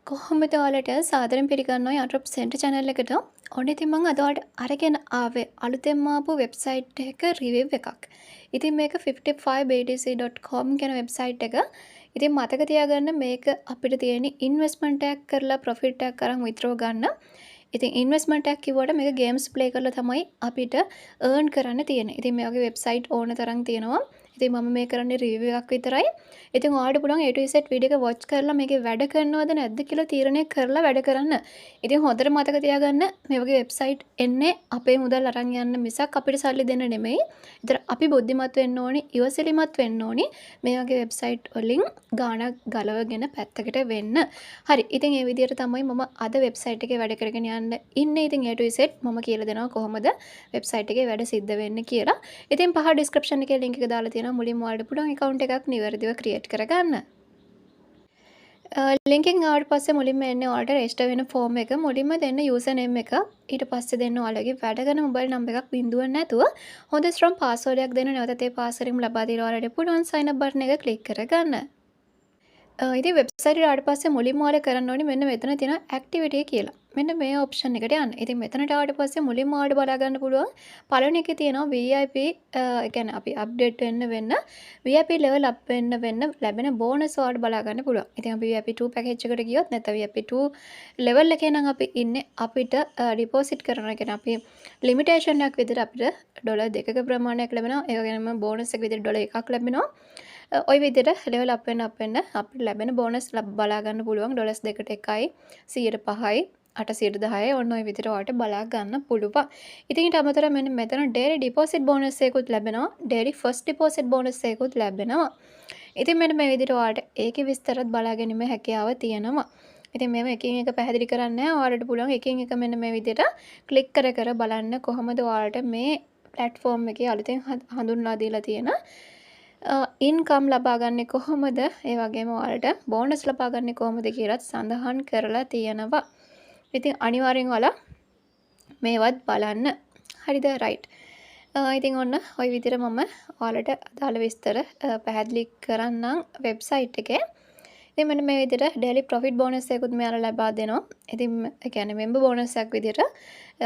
කොහොමද ඔයාලට සාදරයෙන් පිළිගන්නවා යාට්‍රොප් සෙන්ටර් චැනල් එකට. ඔන්න ඉතින් මං අද ඔයාලට අරගෙන ආවේ අලුතෙන්ම ආපු වෙබ්සයිට් එකක රිවිව් එකක්. ඉතින් මේක 55btc.com කියන වෙබ්සයිට් එක. ඉතින් මතක තියාගන්න මේක අපිට තියෙන ඉන්වෙස්ට්මන්ට් එකක් කරලා ප්‍රොෆිට් එකක් අරන් විත්ඩ්‍රෝ ගන්න. ඉතින් ඉන්වෙස්ට්මන්ට් එකක් කිව්වට මේක ගේම්ස් ප්ලේ කරලා තමයි අපිට අර්න් කරන්න තියෙන්නේ. ඉතින් මේ වගේ වෙබ්සයිට් ඕන තරම් තියෙනවා. ඉතින් මම මේ කරන්නේ රිවිව් එකක් විතරයි. ඉතින් ඔයාලට පුළුවන් A to Z video එක වොච් කරලා මේකේ වැඩ කරනවද නැද්ද කියලා තීරණය කරලා වැඩ කරන්න. ඉතින් හොඳට මතක තියාගන්න මේ වගේ වෙබ්සයිට් එන්නේ අපේ මුදල් අරන් යන්න මිසක් අපිට සල්ලි දෙන්න නෙමෙයි. ඒතර අපි බුද්ධිමත් වෙන්න ඕනි, ඉවසිලිමත් වෙන්න ඕනි මේ වගේ වෙබ්සයිට් වලින් ගාණක් ගලවගෙන පැත්තකට වෙන්න. හරි. ඉතින් ඒ විදිහට තමයි මම අද වෙබ්සයිට් එකේ වැඩ කරගෙන යන්න ඉන්නේ. ඉතින් A to Z මම කියලා දෙනවා කොහොමද වෙබ්සයිට් එකේ වැඩ සිද්ධ වෙන්නේ කියලා. ඉතින් පහ ඩිස්ක්‍රිප්ෂන් එකේ ලින්ක් එක දාලා තියෙනවා. මුලින්ම ඔයාලට පුළුවන් ඇකවුන්ට් එකක් නිවැරදිව ක්‍රියේට් කරගන්න. ලින්ක් එකෙන් ආවට පස්සේ මුලින්ම එන්නේ ඔයාලට රෙජිස්ටර් වෙන ෆෝම් එක. මුලින්ම දෙන්න යූසර් නේම් එක. ඊට පස්සේ දෙන්න ඔයාලගේ වැඩ කරන මොබයිල් නම්බර් එකක් බිඳුව නැතුව හොඳ ස්ට්‍රොං පාස්වර්ඩ් එකක් දෙන්න. නැවතත් ඒ පාස්වර්ඩ් එකම ලබා දීලා ඔයාලට පුළුවන් සයින් අප් බටන් එක ක්ලික් කරගන්න. ඉතින් වෙබ්සයිට් එකට ආවට පස්සේ මුලින්ම ඔයාලා කරන්න ඕනේ මෙන්න මෙතන තියෙන ඇක්ටිවිටි කියලා. මෙන්න මේ ඔප්ෂන් එකට යන්න. ඉතින් මෙතනට ආවට පස්සේ මුලින්ම ඔයාලට බලා ගන්න පුළුවන් පළවෙනි එකේ තියෙනවා VIP, ඒ කියන්නේ අපි අප්ඩේට් වෙන්න වෙන්න VIP level up වෙන්න වෙන්න ලැබෙන බෝනස් ඔයාලට බලා ගන්න පුළුවන්. ඉතින් අපි VIP 2 package එකට ගියොත්, නැත්නම් VIP 2 level එකේ නම් අපි ඉන්නේ, අපිට ඩිපොසිට් කරනවා කියන්නේ අපි ලිමිටේෂන් එකක් විදිහට අපිට ඩොලර් 2ක ප්‍රමාණයක් ලැබෙනවා. ඒ වගේම බෝනස් එක විදිහට ඩොලර් 1ක් ලැබෙනවා. ඔය විදිහට ලෙවල් අප් වෙන්න අප් වෙන්න අපිට ලැබෙන බෝනස් බලා ගන්න පුළුවන්. ඩොලර්ස් 2ට 1යි, 100ට 5යි, 810යි, ඔන්න ඔය විදිහට ඔයාලට බලා ගන්න පුළුවන්. ඉතින් ඊට අමතරව මෙන්න මෙතන ඩේලි ඩිපොසිට් බෝනස් එකකුත් ලැබෙනවා. ඩේලි ෆස්ට් ඩිපොසිට් බෝනස් එකකුත් ලැබෙනවා. ඉතින් මෙන්න මේ විදිහට ඔයාලට ඒකේ විස්තරත් බලා ගැනීමේ හැකියාව තියෙනවා. ඉතින් මේව එකින් එක පැහැදිලි කරන්නේ නැහැ. ඔයාලට පුළුවන් එකින් එක මෙන්න මේ විදිහට ක්ලික් කර කර බලන්න කොහොමද ඔයාලට මේ ප්ලැට්ෆෝම් එකේ අලුතෙන් හඳුන්වා දීලා තියෙන ඉන්කම් ලබා ගන්නේ කොහොමද, ඒ වගේම ඔයාලට බෝනස් ලබා ගන්නේ කොහොමද කියලාත් සඳහන් කරලා තියෙනවා. ඉතින් අනිවාර්යෙන් ඔයාලා මේවත් බලන්න. හරිද? රයිට්. ඉතින් ඔන්න ඔය විදිහට මම ඔයාලට අදාළ විස්තර පැහැදිලි කරන්නම් වෙබ්සයිට් එකේ. ඉතින් මෙන්න මේ විදිහට ඩේලි ප්‍රොෆිට් බෝනස් එකකුත් මෙයාලා ලබා දෙනවා. ඉතින් ඒ කියන්නේ මෙම්බර් බෝනස් එකක් විදිහට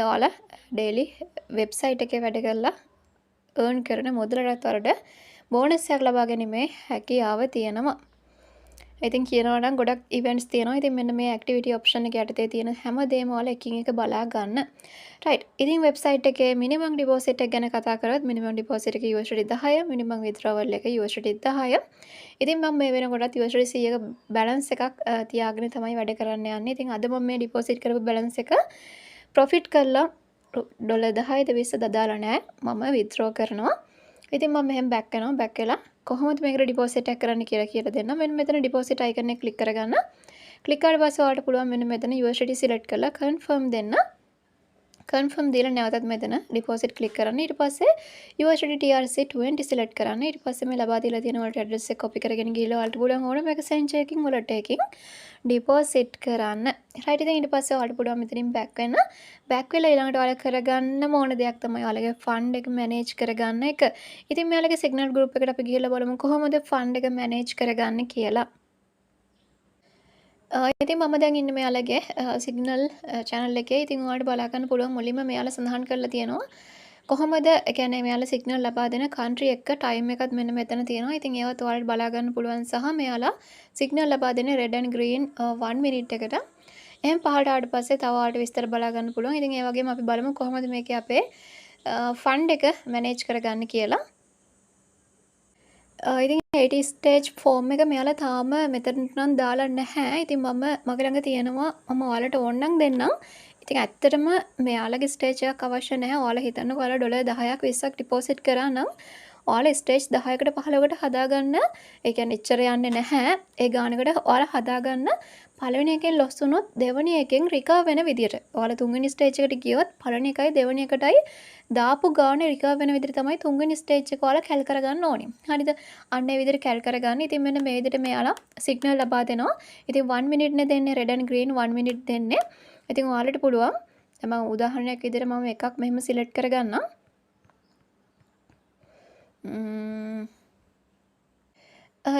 ඔයාලා ඩේලි වෙබ්සයිට් එකේ වැඩ කරලා අර්න් කරන මුදලටත් වලට බෝනස් එකක් ලබා ගැනීමේ හැකියාව තියෙනවා. ඉතින් කියනවා නම් ගොඩක් ඉවෙන්ට්ස් තියෙනවා. ඉතින් මෙන්න මේ ඇක්ටිවිටි ඔප්ෂන් එක යටතේ තියෙන හැම දේම ඔයාලා එකින් එක බලා ගන්න. රයිට්. ඉතින් වෙබ්සයිට් එකේ මිනිමම් ඩිපොසිට් එක ගැන කතා කරොත්, මිනිමම් ඩිපොසිට් එක USD 10, minimum විත්ඩ්‍රෝවල් එක USD 10. ඉතින් මම මේ වෙනකොටත් USD 100ක බැලන්ස් එකක් තියාගෙන තමයි වැඩ කරන්න යන්නේ. ඉතින් අද මම මේ ඩිපොසිට් කරපු බැලන්ස් එක ප්‍රොෆිට් කරලා ඩොලර් 10ද 20ද අදාළ නෑ. මම විත්ඩ්‍රෝ කරනවා. ඉතින් මම මෙහෙම බැක් වෙනවා. බැක් වෙලා කොහොමද මේකට ඩිපොසිට් එකක් කරන්න කියලා කියලා දෙන්නම්. මෙන්න මෙතන ඩිපොසිට් අයිකන් එක ක්ලික් කරගන්න. ක්ලික් කරාට පස්සේ ඔයාලට පුළුවන් මෙන්න මෙතන USDT select කරලා කන්ෆර්ම් දෙන්න. කන්ෆර්ම් දීලා නැවතත් මෙතන ඩිපොසිට් ක්ලික් කරන්න. ඊට පස්සේ USDT TRC20 select කරන්න. ඊට පස්සේ මේ ලබා දීලා තියෙන වොලට් ඇඩ්‍රස් එක කොපි කරගෙන ගිහලා ඔයාලට පුළුවන් ඕනම එක්ස්චේන්ජ් එකකින් වොලට් එකකින් ඩිපොසිට් කරන්න. රයිට්, ඉතින් ඊට පස්සේ ඔයාලට පුළුවන් මෙතනින් බැක් වෙන්න. බැක් වෙලා ඊළඟට ඔයාලා කරගන්නම ඕන දෙයක් තමයි ඔයාලගේ ෆන්ඩ් එක මැනේජ් කරගන්න එක. ඉතින් මෙයාලගේ සිග්නල් ගෲප් එකට අපි ගිහලා බලමු කොහොමද ෆන්ඩ් එක මැනේජ් කරගන්නේ කියලා. ඉතින් මම දැන් ඉන්නේ මෙයාලගේ සිග්නල් චැනල් එකේ. ඉතින් ඔයාලට බලා ගන්න පුළුවන් මුලින්ම මෙයාලා සඳහන් කරලා තියෙනවා කොහොමද, ඒ කියන්නේ මෙයාලා සිග්නල් ලබා දෙන කන්ට්‍රි එක, ටයිම් එකත් මෙන්න මෙතන තියෙනවා. ඉතින් ඒවත් ඔයාලට බලා ගන්න පුළුවන් සහ මෙයාලා සිග්නල් ලබා දෙන රෙඩ් ඇන්ඩ් ග්‍රීන් 1 මිනිට් එකට. එහෙම පහළට ආවට පස්සේ තව ඔයාලට විස්තර බලා ගන්න පුළුවන්. ඉතින් ඒ වගේම අපි බලමු කොහොමද මේකේ අපේ ෆන්ඩ් එක මැනේජ් කරගන්න කියලා. ඉතින් 80 ස්ටේජ් ෆෝම් එක මෙයාලා තාම මෙතනට නම් දාලා නැහැ. ඉතින් මම මගේ ළඟ තියෙනවා, මම ඔයාලට ඕන නම් දෙන්නම්. ඉතින් ඇත්තටම මෙයාලගේ ස්ටේජ් එකක් අවශ්‍ය නැහැ. ඔයාලා හිතන්නකෝ ඔයාලා ඩොලර් 10ක් 20ක් ඩිපොසිට් කරා නම් ඔයාලා ස්ටේජ් 10කට 15කට හදාගන්න. ඒ කියන්නේ එච්චර යන්නේ නැහැ. ඒ ගානකට ඔයාලා හදාගන්න, පළවෙනි එකෙන් ලොස් වුණොත් දෙවෙනි එකෙන් රිකවර් වෙන විදියට. ඔයාලා තුන්වෙනි ස්ටේජ් එකට ගියොත් පළවෙනි එකයි දෙවෙනි එකටයි දාපු ගාන රිකවර් වෙන විදියට තමයි තුන්වෙනි ස්ටේජ් එක ඔයාලා කැල් කරගන්න ඕනේ. හරිද? අන්න ඒ විදියට කැල් කරගන්න. ඉතින් මෙන්න මේ විදියට මෙයාලා සිග්නල් ලබා දෙනවා. ඉතින් 1 මිනිට් නේ දෙන්නේ, රෙඩ් ඇන්ඩ් ග්‍රීන් 1 මිනිට් දෙන්නේ. ඉතින් ඔයාලට පුළුවන් දැන් මම උදාහරණයක් විදියට මම එකක් මෙහෙම සිලෙක්ට් කරගන්නම්.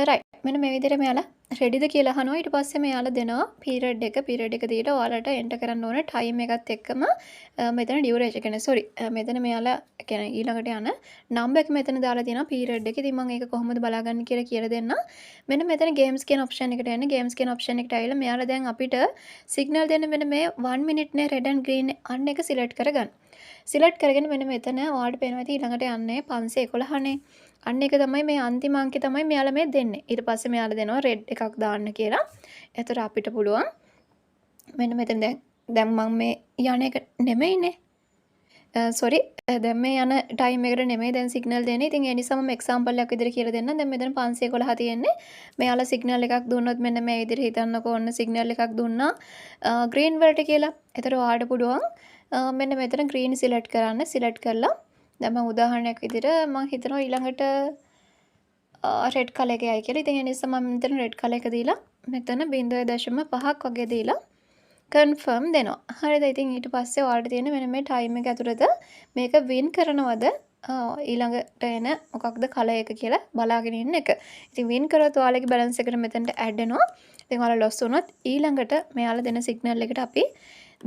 රයිට්. රයිට්, මෙන්න මේ විදිහට මෙයාලා රෙඩිද කියලා අහනවා. ඊට පස්සේ මෙයාලා දෙනවා පීරියඩ් එක. පීරියඩ් එක දීලා ඔයාලට එන්ටර් කරන්න ඕන ටයිම් එකත් එක්කම මෙතන ඩියුරේෂන් කියන්නේ, සෝරි, මෙතන මෙයාලා කියන්නේ ඊළඟට යන නම්බර් එක මෙතන දාලා තියෙනවා පීරියඩ් එක. ඉතින් මම ඒක කොහොමද බලාගන්නේ කියලා කියලා දෙන්නම්. මෙන්න මෙතන ගේම්ස් කියන ඔප්ෂන් එකට යන්න. ගේම්ස් කියන ඔප්ෂන් එකට ඇවිල්ලා මෙයාලා දැන් අපිට සිග්නල් දෙන්න මෙන්න මේ 1 මිනිට් නේ රෙඩ් ඇන්ඩ් ග්‍රීන්, අන්න එක සිලෙක්ට් කරගන්න. සිලෙක්ට් කරගෙන මෙන්න මෙතන ඔයාලට පේනවා ඇති ඊළඟට යන්නේ 511 නේ. අන්න ඒක තමයි මේ අන්තිම අංකේ තමයි මෙයාලා මේ දෙන්නේ. ඊට පස්සේ මෙයාලා දෙනවා රෙඩ් එකක් දාන්න කියලා. එතකොට අපිට පුළුවන් මෙන්න මෙතන දැන් දැන් මං මේ යන එක නෙමෙයිනේ. සොරි, දැන් මේ යන ටයිම් එකට නෙමෙයි දැන් සිග්නල් දෙන්නේ. ඉතින් ඒ නිසා මම එක්සැම්පල් එකක් විදිහට කියලා දෙන්නම්. දැන් මෙතන 511 තියෙන්නේ. මෙයාලා සිග්නල් එකක් දුන්නොත් මෙන්න මේ විදිහට හිතන්නකෝ, ඔන්න සිග්නල් එකක් දුන්නා ග්‍රීන් වලට කියලා. එතකොට ඔයාලට පුළුවන් මෙන්න මෙතන ග්‍රීන් සිලෙක්ට් කරන්න. සිලෙක්ට් කරලා දැන් මම උදාහරණයක් විදිහට මං හිතනවා ඊළඟට රෙඩ් කලර් එක යයි කියලා. ඉතින් ඒ නිසා මම මෙතන රෙඩ් කලර් එක දීලා මෙතන 0.5ක් වගේ දීලා කන්ෆර්ම් දෙනවා. හරිද? ඉතින් ඊට පස්සේ ඔයාලට තියෙන මෙන්න මේ ටයිම් එක ඇතුළත මේක වින් කරනවද ඊළඟට එන මොකක්ද කලර් එක කියලා බලාගෙන ඉන්න එක. ඉතින් වින් කරොත් ඔයාලගේ බැලන්ස් එකට මෙතනට ඇඩ් වෙනවා. ඉතින් ඔයාලා ලොස් වුණොත් ඊළඟට මෙයාලා දෙන සිග්නල් එකට අපි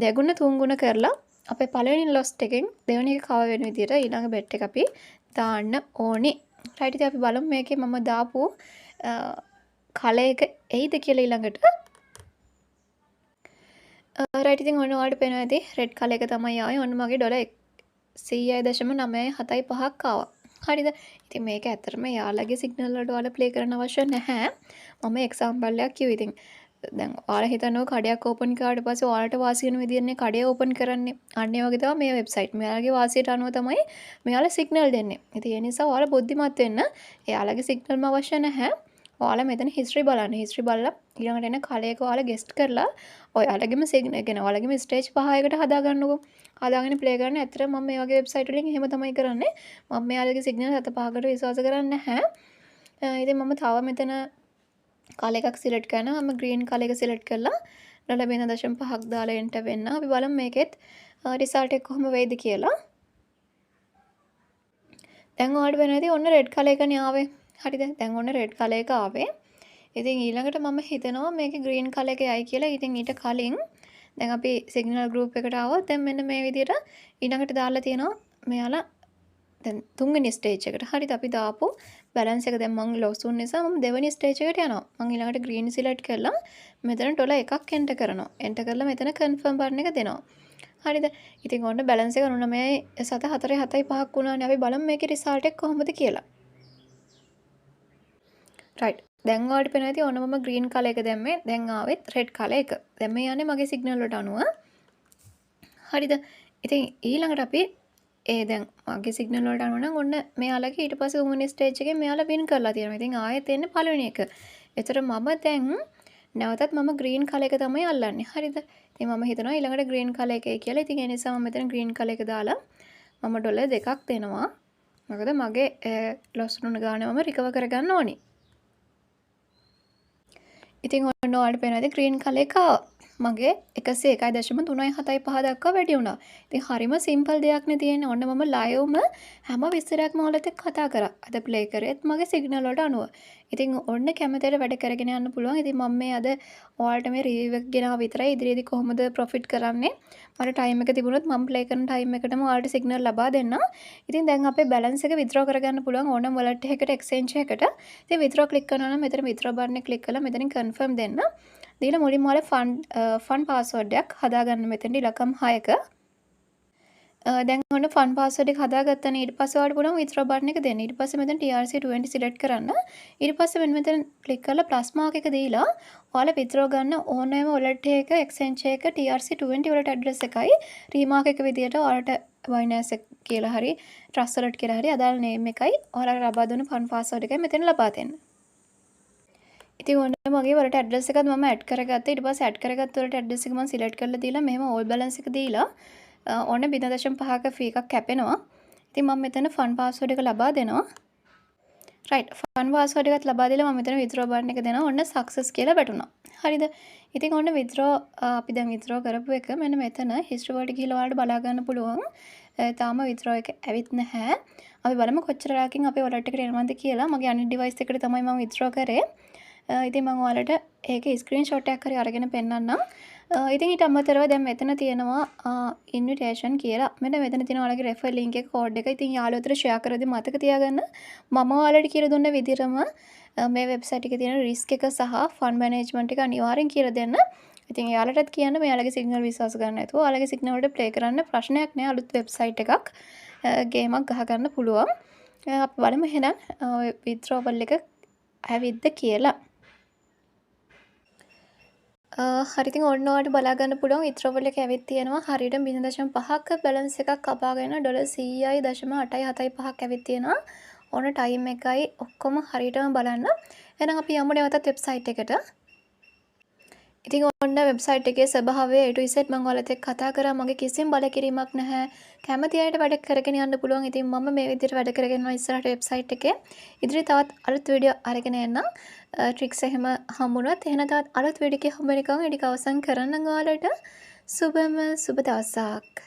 දෙගුණ තුන්ගුණ කරලා අපේ පළවෙනි ලොස් එකෙන් දෙවෙනි එක කවර් වෙන විදිහට ඊළඟ බෙට් එක අපි දාන්න ඕනි. රයිට්, ඉතින් අපි බලමු මේකේ මම දාපු කලර් එක එයිද කියලා ඊළඟට. රයිට්, ඉතින් ඔන්න ඔයාලට පේනවා ඇති රෙඩ් කලර් එක තමයි ආවේ. ඔන්න මගේ ඩොලර් 100.975ක් ආවා. හරිද? ඉතින් මේක ඇත්තටම එයාලගේ සිග්නල් වලට ඔයාලා ප්ලේ කරන්න අවශ්‍ය නැහැ. මම එක්සැම්පල් එකක් කිව්වේ. ඉතින් දැන් ඔයාලා හිතන්නකෝ කඩයක් ඕපන් කරාට පස්සේ ඔයාලට වාසි වෙන විදිහටනේ කඩේ ඕපන් කරන්නේ. අන්න ඒ වගේ තමයි මේ වෙබ්සයිට්. මෙයාලගේ වාසියට අනුව තමයි මෙයාලා සිග්නල් දෙන්නේ. ඉතින් ඒ නිසා ඔයාලා බුද්ධිමත් වෙන්න. එයාලගේ සිග්නල්ම අවශ්‍ය නැහැ. ඔයාලා මෙතන හිස්ටරි බලන්න. හිස්ටරි බලලා ඊළඟට එන කලර් එක ඔයාලා ගෙස් කරලා ඔයාලගේම සිග්නල් කියන්නේ ඔයාලගේම ස්ටේජ් 5කට හදාගන්නකෝ. හදාගෙන ප්ලේ කරන්න. ඇත්තටම මම මේ වගේ වෙබ්සයිට් වලින් එහෙම තමයි කරන්නේ. මම මෙයාලගේ සිග්නල් හත පහකට විශ්වාස කරන්නේ නැහැ. ඉතින් මම තව මෙතන කලර් එකක් සිලෙක්ට් කරනවා. මම ග්‍රීන් කලර් එක සිලෙක්ට් කරලා ඩොලර් 0.5ක් දාලා එන්ටර් වෙන්න. අපි බලමු මේකෙත් රිසල්ට් එක කොහොම වෙයිද කියලා. දැන් ඔයාලට වෙනවා ඇති ඔන්න රෙඩ් කලර් එකනේ ආවේ. හරිද? දැන් ඔන්න රෙඩ් කලර් එක ආවේ. ඉතින් ඊළඟට මම හිතනවා මේකේ ග්‍රීන් කලර් එක යයි කියලා. ඉතින් ඊට කලින් දැන් අපි සිග්නල් ගෲප් එකට ආවොත් දැන් මෙන්න මේ විදිහට ඊළඟට දාලා තියෙනවා මෙයාලා දැන් තුන්වෙනි ස්ටේජ් එකට. හරිද? අපි දාපු බැලන්ස් එක දැන් මං ලොස් වුන නිසා මම දෙවෙනි ස්ටේජ් එකට යනවා. මං ඊළඟට ග්‍රීන් සිලෙක්ට් කරලා මෙතන ඩොලර් 1ක් එන්ටර් කරනවා. එන්ටර් කරලා මෙතන කන්ෆර්ම් බටන් එක දෙනවා. හරිද? ඉතින් ඔන්න බැලන්ස් එක 99 7 4 7 5ක් වුණානේ. අපි බලමු මේකේ රිසල්ට් එක කොහොමද කියලා. රයිට්. දැන් ඔයාලට පේනවා ඇති ඔන්න මම ග්‍රීන් කලර් එක දැම්මේ. දැන් ආවෙත් රෙඩ් කලර් එක. දැන් මේ යන්නේ මගේ සිග්නල් වලට අනුව. හරිද? ඉතින් ඊළඟට අපි ඒ දැන් මගේ සිග්නල් වලට අනුව නම් ඔන්න මෙයාලගේ ඊට පස්සේ තුන්වෙනි ස්ටේජ් එකෙන් මෙයාලා වින් කරලා තියෙනවා. ඉතින් ආයෙත් එන්නේ පළවෙනි එක. ඒතර මම දැන් නැවතත් මම ග්‍රීන් කලර් එක තමයි අල්ලන්නේ. හරිද? ඉතින් මම හිතනවා ඊළඟට ග්‍රීන් කලර් එකයි කියලා. ඉතින් ඒ නිසා මම මෙතන ග්‍රීන් කලර් එක දාලා මම ඩොලර් 2ක් දෙනවා. මොකද මගේ ලොස් වුණ ගාන මම රිකවර් කරගන්න ඕනි. ඉතින් ඔන්න ඔයාලට පේනවා ඇති ග්‍රීන් කලර් එක ආවා. මගේ 101.375 දක්වා වැඩි වුණා. ඉතින් හරිම සිම්පල් දෙයක් නේ තියෙන්නේ. ඔන්න මම ලයිව්ම හැම විස්තරයක්ම ඔයාලත් එක්ක කතා කරා. අද ප්ලේ කරේත් මගේ සිග්නල් වලට අනුව. ඉතින් ඔන්න කැමතියට වැඩ කරගෙන යන්න පුළුවන්. ඉතින් මම මේ අද ඔයාලට මේ රිවිව් එක ගෙනාව විතරයි. ඉදිරියේදී කොහොමද ප්‍රොෆිට් කරන්නේ? මට ටයිම් එක තිබුණොත් මම ප්ලේ කරන ටයිම් එකටම ඔයාලට සිග්නල් ලබා දෙන්නම්. ඉතින් දැන් අපේ බැලන්ස් එක විත්ඩ්‍රෝ කරගන්න පුළුවන් ඕනම වොලට් එකකට, එක්ස්චේන්ජ් එකකට. ඉතින් විත්ඩ්‍රෝ ක්ලික් කරනවා නම් මෙතන විත්ඩ්‍රෝ බටන් එක ක්ලික් කරලා මෙතනින් කන්ෆර්ම් දෙන්න. දීලා මුලින්ම ඔයාලා ෆන්ඩ් ෆන් පාස්වර්ඩ් එකක් හදාගන්න මෙතනට ඉලක්කම් 6ක. දැන් ඔන්න ෆන් පාස්වර්ඩ් එක හදාගත්තානේ. ඊට පස්සේ ඔයාලට පුළුවන් විත්ඩ්‍රෝ බටන් එක දෙන්න. ඊට පස්සේ මෙතන TRC20 select කරන්න. ඊට පස්සේ මෙන්න මෙතන ක්ලික් කරලා ප්ලස් මාක් එක දීලා ඔයාලා විත්ඩ්‍රෝ ගන්න ඕනෑම වොලට් එකක, එක්ස්චේන්ජ් එකක TRC20 wallet address එකයි රීමාක් එක විදියට ඔයාලට Binance එක කියලා හරි Trust Wallet කියලා හරි අදාළ නේම් එකයි ඔයාලට ලබා දුන්න ෆන් පාස්වර්ඩ් එකයි මෙතන ලබා දෙන්න. ඉතින් ඔන්න මගේ වොලට් ඇඩ්‍රස් එකත් මම ඇඩ් කරගත්තා. ඊට පස්සේ ඇඩ් කරගත්ත වොලට් ඇඩ්‍රස් එක මම සිලෙක්ට් කරලා දීලා මෙහෙම ඕල් බැලන්ස් එක දීලා ඔන්න 0.5ක ෆී එකක් කැපෙනවා. ඉතින් මම මෙතන ෆන් පාස්වර්ඩ් එක ලබා දෙනවා. රයිට්, ෆන් පාස්වර්ඩ් එකත් ලබා දීලා මම මෙතන විත්ඩ්‍රෝ බටන් එක දෙනවා. ඔන්න සක්සස් කියලා වැටුණා. හරිද? ඉතින් ඔන්න විත්ඩ්‍රෝ අපි දැන් විත්ඩ්‍රෝ කරපු එක මෙන්න මෙතන හිස්ටරි වලට ගිහලා ඔයාලට බලා ගන්න පුළුවන්. තාම විත්ඩ්‍රෝ එක ඇවිත් නැහැ. අපි බලමු කොච්චර වෙලාවකින් අපේ වොලට් එකට එනවද කියලා. මගේ අනිත් ඩිවයිස් එකට තමයි මම විත්ඩ්‍රෝ කරේ. ඉතින් මම ඔයාලට ඒකේ ස්ක්‍රීන්ෂොට් එකක් හරි අරගෙන පෙන්නන්නම්. ඉතින් ඊට අමතරව දැන් මෙතන තියෙනවා ඉන්විටේෂන් කියලා. මෙන්න මෙතන තියෙනවා ඔයාලගේ රෙෆර් ලින්ක් එක, කෝඩ් එක. ඉතින් යාළුවෝ අතර ෂෙයා කරද්දි මතක තියාගන්න, මම ඔයාලට කියලා දුන්න විදිහටම මේ වෙබ්සයිට් එකේ තියෙන රිස්ක් එක සහ ෆන්ඩ් මැනේජ්මන්ට් එක අනිවාර්යෙන් කියලා දෙන්න. ඉතින් එයාලටත් කියන්න මෙයාලගේ සිග්නල් විශ්වාස ගන්න නැතුව ඔයාලගේ සිග්නල් වලට ප්ලේ කරන්න, ප්‍රශ්නයක් නෑ, අලුත් වෙබ්සයිට් එකක් ගේමක් ගහගන්න පුළුවන්. අපි බලමු එහෙනම් විත්ඩ්‍රෝවල් එක ඇවිද්ද කියලා. හරි, ඉතින් ඔන්න ඔයාලට බලා ගන්න පුළුවන් විත්ඩ්‍රෝවල් එක ඇවිත් තියෙනවා. හරියට 0.5ක බැලන්ස් එකක් කපාගෙන ඩොලර් 100.875ක් ඇවිත් තියෙනවා. ඔන්න ටයිම් එකයි ඔක්කොම හරියටම බලන්න. එහෙනම් අපි යමු නැවතත් වෙබ්සයිට් එකට. ඉතින් ඔන්න වෙබ්සයිට් එකේ ස්වභාවය A to Z මම ඔයාලත් එක්ක කතා කරා. මගේ කිසිම බලකිරීමක් නැහැ. කැමති අයට වැඩ කරගෙන යන්න පුළුවන්. ඉතින් මම මේ විදිහට වැඩ කරගෙන යනවා ඉස්සරහට වෙබ්සයිට් එකේ. ඉදිරියේ තවත් අලුත් වීඩියෝ අරගෙන එන්නම්. ට්‍රික්ස් එහෙම හම්බුනොත්. එහෙනම් තවත් අලුත් වීඩියෝ එකක් හම්බ වෙනකන් ඒ ටික අවසන් කරන්නම් ඔයාලට. සුබම සුබ දවසක්.